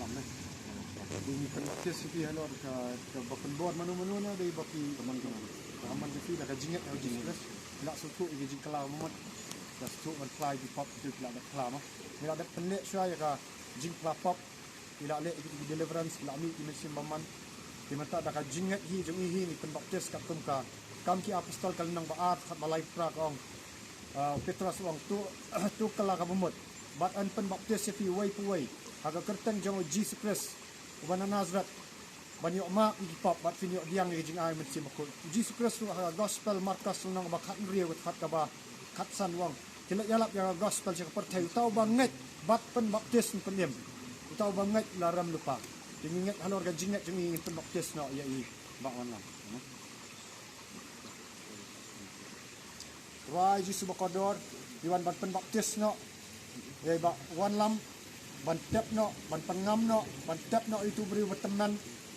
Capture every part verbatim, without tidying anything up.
Ngi pynbaptis ïa phi halor ka, kaba pynbor mano mano na dei ba phi, ka man ka man, ka man ka phi da ka jingngeit ha u Jisu Khrist. Phi la sngewthuh ïa ka jingkylla ka bamut, phi la sngewthuh ban phla ïa ki pop, phi la dep phla ma, phi la dep pynleh shuwa ïa ka jingphla pop. Phi la leh ïa ki deliverance, phi la mih ki mynsiem bymman. Te mynta da ka jingngeit hi jong ngi hi ngi pynbaptis katkum ka Kam ki Apostol ka lynnong ba ar, khat ba lai phra ka ong, ah, Petros u ong, to, to kylla ka bamut bad yn pynbaptis ïa phi uwei pa uwei ha ka kyrteng jong u Jisu Khrist uba na Nasareth, ban ïoh map ïa ki pop bad phin ïoh pdiang ïa ka jingai Mynsiem Bakhuid. U Jisu Khrist ruh ha ka Gospel Markos lynnong ba khathynriew, khat kaba khatsan u ong, ki leit ïalap ïa ka Gospel sha ka pyrthei, uta uba ngeit bad pynbaptis un pynim, uta uba ngeit u la rem lypa. Te ngi ngeit halor ka jingngeit jong ngi ngin pynbaptis noh ïa i Bah Wanlam. Trai Jisu ba kordor, ngi wan ban pynbaptis noh ïa i Bah Wanlam, ban tep noh, ban pynngam noh, ban tep noh ïa utu u briew ba tymmen,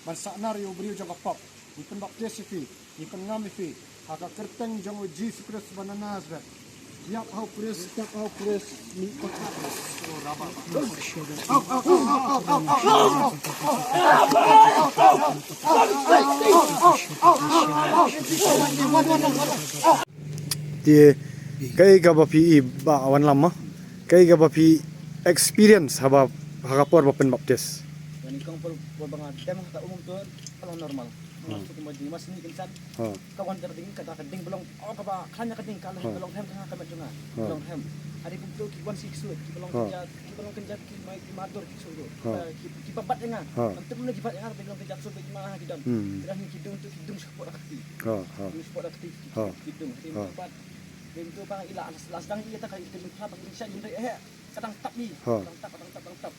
ban sahnar ïa u briew jong ka pop. Ngi pynbaptis ïa phi, ngi pynngam ïa phi ha ka kyrteng jong u Jisu Khrist ba na Nasareth. Ïap ha u Khrist, tep ha u Khrist, mih pathar. Te kaei kaba phi i Bah Wanlam ma, kaei kaba phi experience haba, ha ka por ba pynbaptis? Ïa ni kong por, por ba nga dem ha ka um to ka long normal. Nga suk ma ding, ma sni kynsan. Ha. Ka wan ka ding, ka da ka ding ba long, oh, kaba khlaiñ ka ding, ka long, ha, ka long rhem ka nga, ka met jong nga. Ha. Ka long rhem. Hynrei kumto ki wan shi ksuid, ki ba long, ha, kynjat, ki ba long kynjat, ki mai, ki matur, ki ksuid. Ha. Ki, ki ba bat ïa nga. Ha. Nangta mynne ki bat ïa nga, ki long kynjat, ksuid, ki ma ha ki don. Hmm. Ki don ki dung tu, ki dung shapoh da ka kti. Ha, ha. Dung shapoh da ka kti, ki, ha, ki dung. Hynrei, ha, mynta pat, hynrei mynta pat ila, la, la sdang ïa ta ka, ïa ta mynta pat, ïa sha ïa mynta, eh, ka dang tap ïa. Ha. Ka dang tap, ka dang tap, ka dang tap.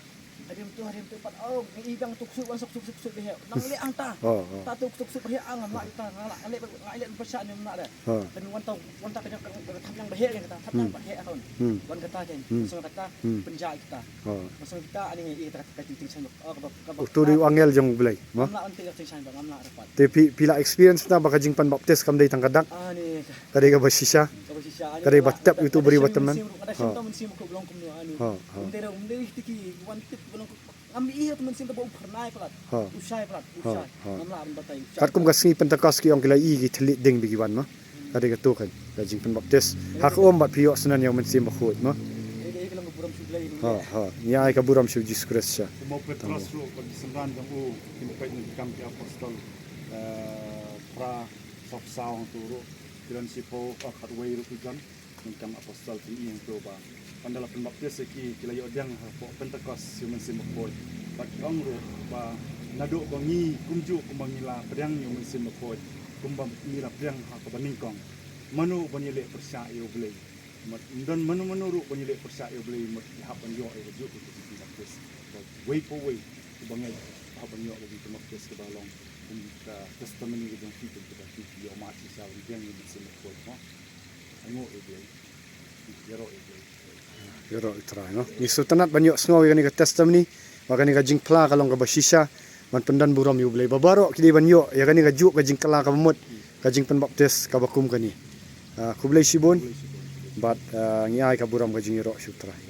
Hynrei mynta, hynrei mynta pat, oh, ngi i biang tu ksuid, wan suk, suk, suk, suk, bah heh. Nang leh hangta. Ha, ha. Ta tu ksuid, suk, bah heh, ah, ngam lah ïa ta, ngam lah, leh, ngam leh, bah sha, ngam lah, eh. Ha. Hynrei wan ta, wan ta ka jong ka, ka thap jong bah heh, ka thap jong, hmm, bah heh, ah, kan. Hmm. Wan kata kan. Hmm. Song kata, hmm, pynjah kita. Ha. Song kita, ani ngi i ta ka, ka ting, ting shan, oh, ka, ka, ka, uto dei u angel jong U Blei, ma? Ngam lah, wan te ka ting shan, ngam lah, rapat. Te phi, phi la experience na ba ka jingpynbaptis kam dei tang ka dak? Ah, ni. Ka dei kaba shisha. Kaba shisha, ani. Ka dei ba tep ïa utu u briew ba tymmen. Ha. Ha, ha. Ha, ha. Katkum ka sngi Pentekost ki ong ki la i ki thylliej ding ba ki wan ma. Ka dei kato kan ka jingpynbaptis. Ha ka um bad phi ïoh sngewthuh ïa u Mynsiem Bakhuid ma. Ha, ha. Ngi ai ka burom sha u Jisu Khrist sha. Kumba u Petros ruh bad ki synran jong u, ki peit na ki Kam ki Apostol, eh, phra, sawphew saw hangto ruh, ki don shiphew, ah, khatwei ruh ki don. Ki Kam Apostol ki ong hangto ba, ynda la pynbaptis ïa ki, ki la ïoh pdiang hapoh Pentekost ïa u Mynsiem Bakhuid. Bad ki ong ruh ba, naduh ba ngi kumjuh kumba ngi la pdiang ïa u Mynsiem Bakhuid, kumba ngi la pdiang ha kaba nyngkong, mano ban ïaleh pyrshah ïa U Blei? Mut, ym don mano mano ruh ban ïaleh pyrshah ïa U Blei, mut ki hap ban ïoh ïa kajuh ka jingpynbaptis. Bad uwei pa uwei uba ngeit hap ban ïoh ka jingpynbaptis kaba long kum ka testimony ka jong ki, kum kaba ki ïoh mad shisha ban pdiang ïa u Mynsiem Bakhuid mo. Ainguh ïa U Blei. Ïaroh ïa U Blei. Ïaroh ïa U Trai, no? Ngi sngewtynnat ban ïohsngew ïa kane ka testimony, ba kane ka jingphla ka long kaba shisha, ban pyndon burom ïa U Blei. Ba baroh ki dei ban ïoh ïa kane kajuh ka jingkylla kaba mut, ka jingpynbaptis kaba kum kane. Ah, khublei shibun. Bad, ah, ngi ai ka burom ka jingïaroh sha U Trai.